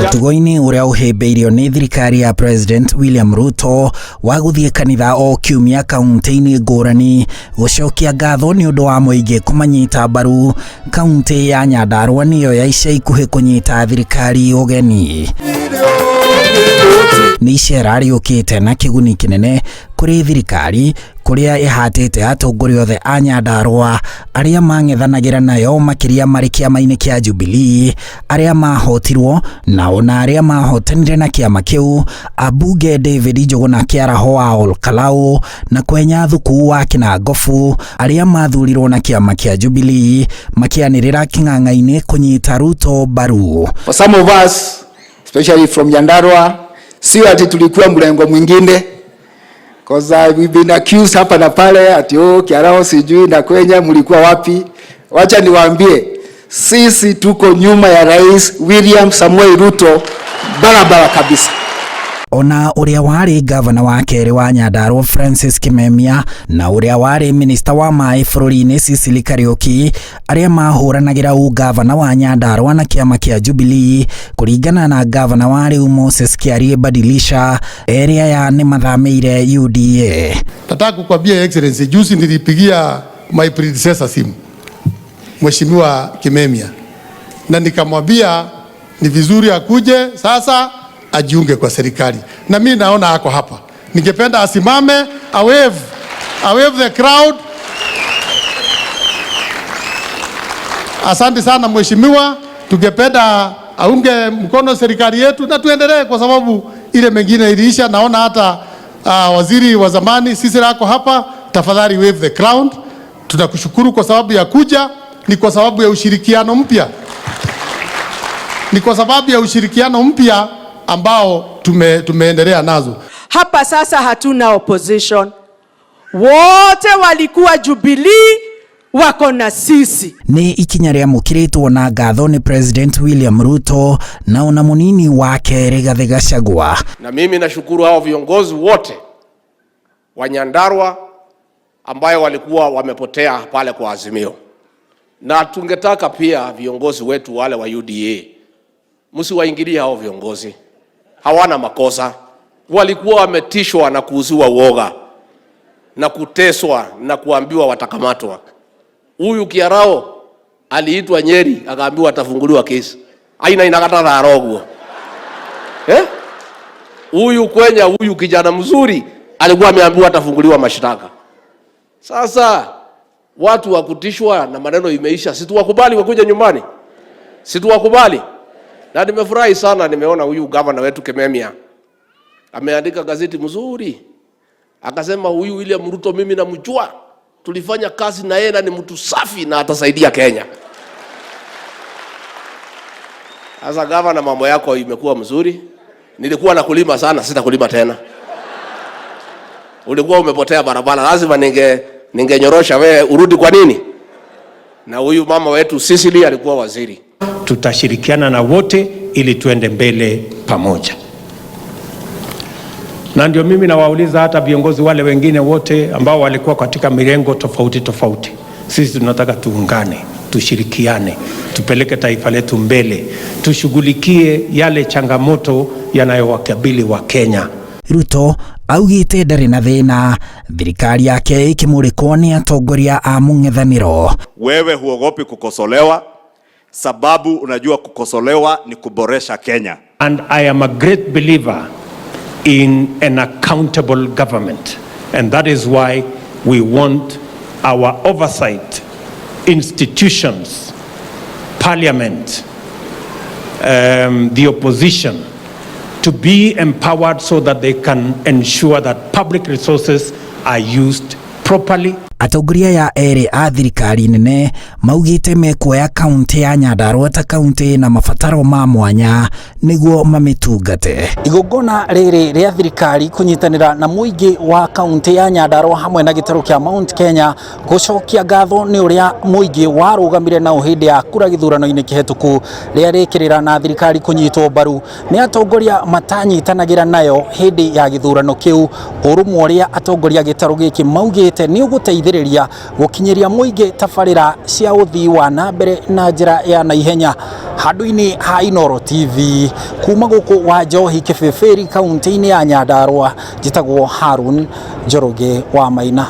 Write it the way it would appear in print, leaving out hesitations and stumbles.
Mũtugo-inĩ ũrĩa ũhĩmbĩirio nĩ thirikari ya President William Ruto wa gũthiĩ kanitha o kiumia kaunti-inĩ ngũrani gũcokia ngatho nĩ ũndũ wa mũingĩ kũmanyita mbaru, kaunti ya Nyandarua nĩyo ya ica ikuhĩ kũnyita thirikari ũgeni. Nĩ icera rĩũkĩte na kĩguni kĩnene kũrĩ thirikari kũrĩa ĩhatĩte atongoria othe a Nyandarua arĩa mang'ethanagĩra nayo makĩria marĩ kĩama-inĩ kĩa Jubilee, arĩa mahotirwo na ona arĩa mahotanire na kĩama kĩu, ambunge David Njuguna Kĩaraho wa Olkalau na Kwenya Thuku wa Kinangofu arĩa mathurirwo na kĩama kĩa Jubilee makĩanĩrĩra kĩng'ang'a-inĩ kũnyita Ruto mbaru. For some of us, especially from Nyandarua, sio ati tulikuwa mlengo mwingine, because we've been accused hapa na pale ati oh, Kiaraho sijui na Kwenya mlikuwa wapi. Wacha niwaambie, sisi tuko nyuma ya Rais William Samoei Ruto barabara kabisa. Ona ũrĩa warĩ gavana wa kerĩ wa Nyandarua Francis Kimemia na ũrĩa warĩ minista wa maĩ bũrũri-inĩ Sicily Kariũki arĩa mahũranagĩra ungavana wa Nyandarua na kĩama kĩa Jubilee kũringana na gavana wa rĩu Moses Kiarie Badilisha, erĩ aya nĩ mathamĩire UDA. Nataka kukwambia Excellency, juzi nilipigia my predecessor simu Mheshimiwa Kimemia na nikamwambia ni vizuri akuje sasa ajiunge kwa serikali, na mi naona ako hapa. Ningependa asimame a wave the crowd. Asante sana mheshimiwa, tungependa aunge mkono serikali yetu na tuendelee, kwa sababu ile mengine iliisha. Naona hata waziri wa zamani Sisira ako hapa. Tafadhali wave the crowd. Tunakushukuru kwa sababu ya kuja, ni kwa sababu ya ushirikiano mpya, ni kwa sababu ya ushirikiano mpya ambao tumeendelea nazo. Hapa sasa hatuna opposition, wote walikuwa Jubilee wako na sisi. Nĩ ikinya rĩamũkĩrĩtwo na ngatho nĩ President William Ruto na ona mũnini wake Rigathĩ Gachagua. Na mimi nashukuru hao viongozi wote wa Nyandarua ambayo walikuwa wamepotea pale kwa Azimio, na tungetaka pia viongozi wetu wale wa UDA msiwaingilie hao viongozi, hawana makosa. Walikuwa wametishwa na kuuziwa uoga na kuteswa na kuambiwa watakamatwa. Huyu Kiarao aliitwa Nyeri akaambiwa atafunguliwa kesi aina inakata roguo eh? Huyu Kwenya, huyu kijana mzuri alikuwa ameambiwa atafunguliwa mashtaka. Sasa watu wa kutishwa na maneno imeisha, si tuwakubali wakuja nyumbani, si tuwakubali. Na nimefurahi sana, nimeona huyu gavana wetu Kimemia ameandika gazeti mzuri, akasema huyu William Ruto mimi namjua, tulifanya kazi na yeye na ni mtu safi na atasaidia Kenya. Sasa gavana, mambo yako imekuwa mzuri. Nilikuwa nakulima sana, sitakulima tena. Ulikuwa umepotea barabara, lazima ningenyorosha wewe urudi. Kwa nini? Na huyu mama wetu Sicily alikuwa waziri. Tutashirikiana na wote ili tuende mbele pamoja. Na ndio mimi nawauliza hata viongozi wale wengine wote ambao walikuwa katika mirengo tofauti tofauti, sisi tunataka tuungane, tushirikiane, tupeleke taifa letu mbele, tushughulikie yale changamoto yanayowakabili wa Kenya. Ruto augĩte ndarĩ na thĩna thirikari yake ĩkĩmũrĩkwo nĩ atongoria a mũng'ethanĩro. Wewe huogopi kukosolewa, sababu unajua kukosolewa ni kuboresha Kenya. And I am a great believer in an accountable government. And that is why we want our oversight institutions, parliament, the opposition, to be empowered so that they can ensure that public resources are used properly. Atongoria aya erĩ a thirikari nene maugĩte mekuoya kaunti ya Nyandarua ta kaunti na mabataro ma mwanya nĩguo mamĩtungate. Igongona rĩrĩ rĩa thirikari kũnyitanĩra na mũingĩ wa kaunti ya Nyandarua hamwe na gĩtarũ kĩa Mount Kenya gũcokia ngatho nĩ ũrĩa mũingĩ warũgamire nao hĩndĩ ya kura gĩthurano-inĩ kĩhetũku rĩarĩkĩrĩra na thirikari kũnyitwo mbaru nĩ atongoria matanyitanagĩra nayo hĩndĩ ya gĩthurano kĩu. Ũrũmwe ũrĩa atongoria gĩtarũ gĩkĩ maugĩte nĩ ũgũteithĩrĩria gũteithĩrĩria gũkinyĩria mũingĩ tabarĩra cia ũthii wa na mbere na njĩra ya naihenya. Handũ-inĩ ha Inooro TV kuma gũkũ wa Njohi Kĩbĩbĩri kaunti-inĩ ya Nyandarũa, njĩtagwo Harun Njoroge wa Maina.